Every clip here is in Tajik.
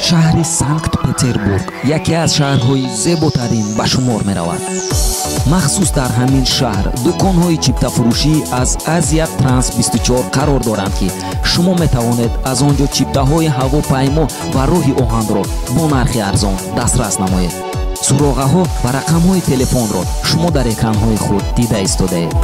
Шаҳри Санкт-Петербург яке аз шаҳрҳои зеботарин ба шумор меравад. Махсус дар ҳамин шаҳр дуконҳои чиптафурӯшӣ аз Азия Транс 24 қарор доранд, ки шумо метавонед аз он ҷо чиптаҳои ҳавопаймо ва роҳи оҳанро бо нархи арзон дастрас намоед. Суроғаҳо ва рақамҳои телефонро шумо дар экранҳои худ дида истодаед.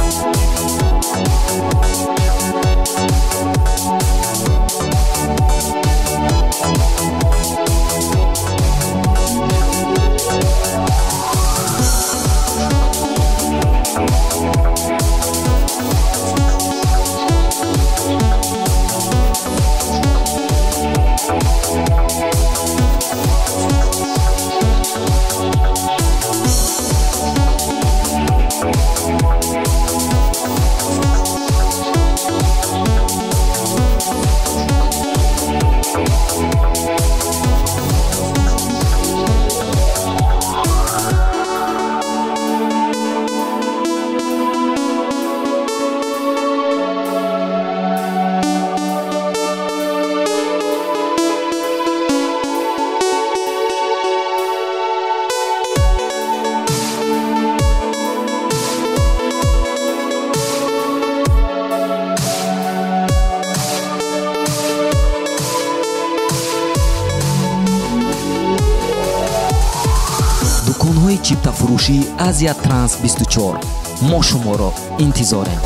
Дуконҳои чиптафурӯшии Азия Транс 24 мо шуморо интизорем.